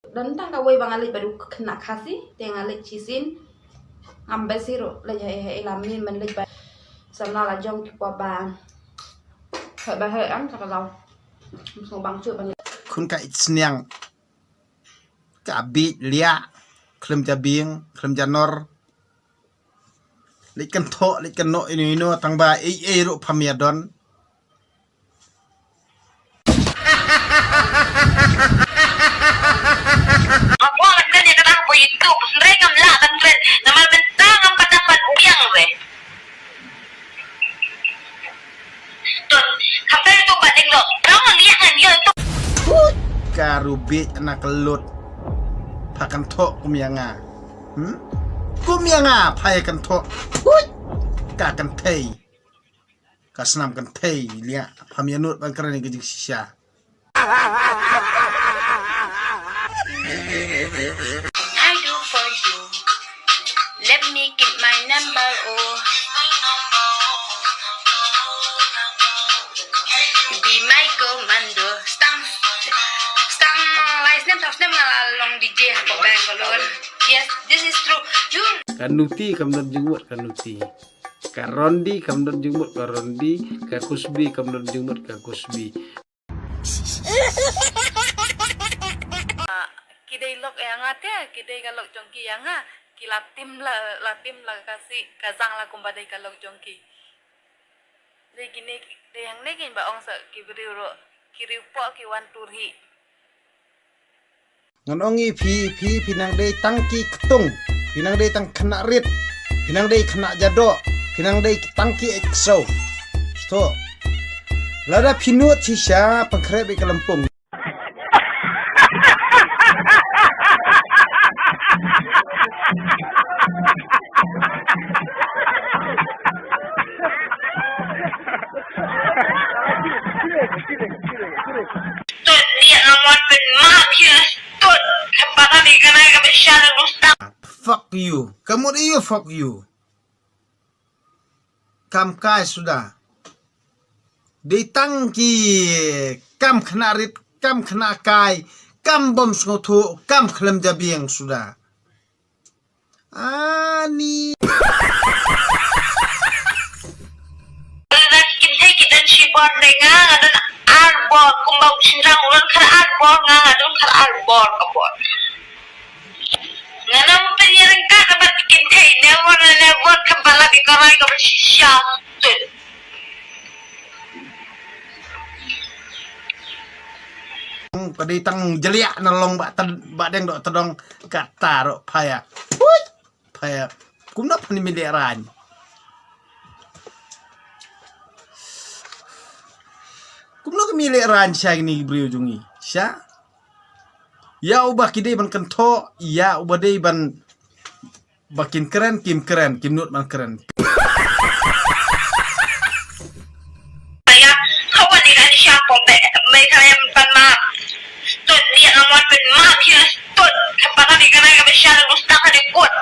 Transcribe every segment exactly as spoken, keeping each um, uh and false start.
Don tang kawei ba nga leit bad u khynnah Khasi, te nga leit shisien. Ngam bad shuh ruh leit ha, ha, ha, ila min ban leit bad samla la jong ki por ba. Heh ba heh am sa ka daw. Sngewbang shuh ban leit. Khun ka itsniang. Ka bieit liah, khlem jabieng, khlem janor. Leit kynthoh, leit kynnoh ino ino tang ba ei ei ruh pham ïa don. Nga kwah ban kren ïa kata hapoh YouTube, hynrei ngam lah ban kren namar mynta ngam pat dang ban biang re. Tut, kham pher tu ba ding dok. Tang ngan ïa ngan ïa tu. Tut, ka ruh bieit na ka lut. Pha kynthoh kum ïa nga. Hmm? Kum ïa nga pha ïa kynthoh. Tut, ka kynthei. Ka snam kynthei liah. Pham ïa nud ban kren ïa ka jingshisha. I do for you. Let me keep my number, oh. Be my commando. Stang, stang, lai snem, tau snem nga la long D J hapoh Bangalore. Yes, this is true. You. Ka Nuti kam don jingmut ka Nuti. Ka Rondi kam don jingmut ka Rondi. Ka Kusbi kam don jingmut ka Kusbi. Ki dei lok ïa nga te, ki dei ka lok jong ki ïa nga, ki la tim la, la tim la ka si, ka jang la kumba dei ka lok jong ki. Dei kine, dei hangne kin ba ong sa ki briew ruh, ki riew poh ki wan tur hi. Ngan ong ïa phi, phi, phi nang dei tang ki ktung, phi nang dei tang khynnah rit, phi nang dei khynnah jadoh, phi nang dei tang ki exo. Sto. Lada phi nud shisha, pynkhreh bad ka lympung. Tut, dia ngamon pyn map ya. Tut, kepala di kana ka besar ustaz. Fuck you. Kamu dia fuck you. Kam kai suda. Dei tang ki kam khynnah rit, kam khynnah kai, kam bym sngewthuh, kam khlem jabieng suda. Ani. Lada ki kynthei ki don shibor ne nga, nga don arbor, kumba u shynrang u don khat arbor, nga, nga don khat arbor ka bor. Nga nang pynïaryngkat bad ki kynthei, never, never, kam pala bi ka rai ka ba shisha tut. Ka dei tang jeliah na long ba tad-, ba deng dok tedong kata rok paya. Hui! Paya. Kumno pha ni mi leh raiñ? Kumno ka mi leh raiñ sha kini ki briew jong ngi? Sha? Ïa uba ki dei ban kynthoh, ïa uba dei ban ba kin kren, kim kren, kim nud ban kren. Aya, khawan ni kan sha pom be, me kaya pan ma. Tut ni amon pen ma pia, tut, kepala ni kan ka besha, gusta ka dikut.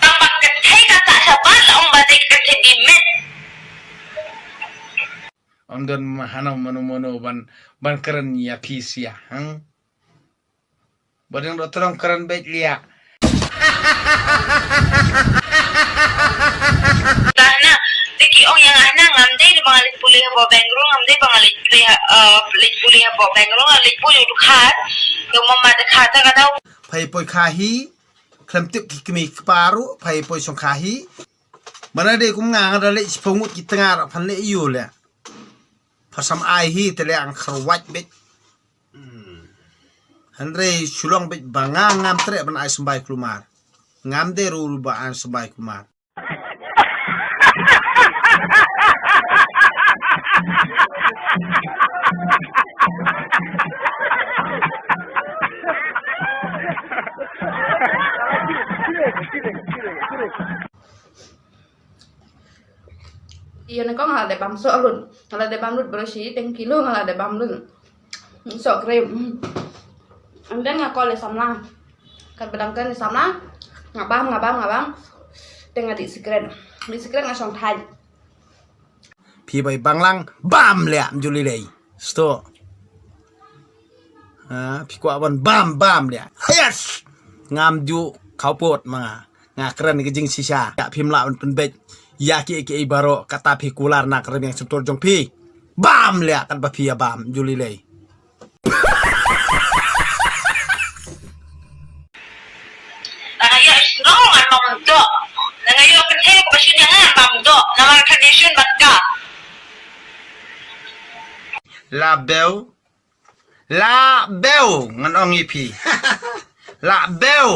Tang ba kynthei kata saban la ong ba dei kynthei di met. Ong don ma hano mano mano ban, ban kren ïa phi sia, hang? Ba dang dok tdong kren beit liah. Dah na, te ki ong ïa nga na ngam dei ba nga leit pule hapoh Bangalore, ngam dei ba nga leit pule ha, eh, leit pule hapoh Bangalore, nga leit pule u dkhar, ïa u mama dkhar ta ka dau. Phai poi kha hi, khlem tip ki kmie ki kpa ruh, phai poi shong kha hi. Mana dei kum nga nga da leit shiphew ngut ki tnga ruh phan leh ïu leh. Pha sam ai hi te leh ang kharwait beit. Hynrei shu long beit ba nga ngam treh ban ai symbai kulmar. Ngam dei ruh ruh ba ai symbai kulmar. Ïa, ne ko nga la dep bam soh lut. Nga la dep bam lut bro shi teng kilo nga la dep bam lut. Soh krim. And then nga call ïa samla. Kat ba dang kren ïa samla. Nga bam, nga bam, nga bam. Te nga dih sikret. Dih sikret nga shong thait. Phi bai bang lang bam leh am juli lei. Sto. Ha, phi kwah ban bam, bam liah. Yes! Ngam ju khawpot ma nga. Nga kren ka jingshisha. Ïa phim lah ban pynbeit ïa ki, ki baroh, kata phi kular na ka rmiang sumtur jong phi. Bam liah kat ba phi ïa bam, ju lei lei. Nga ïa shnong ngan ong doh. Nga ïa pynthei ko ba shin ïa ngan bam doh. Namar ka nation ban ka. La bew. La bew ngan ong ïa phi. La bew.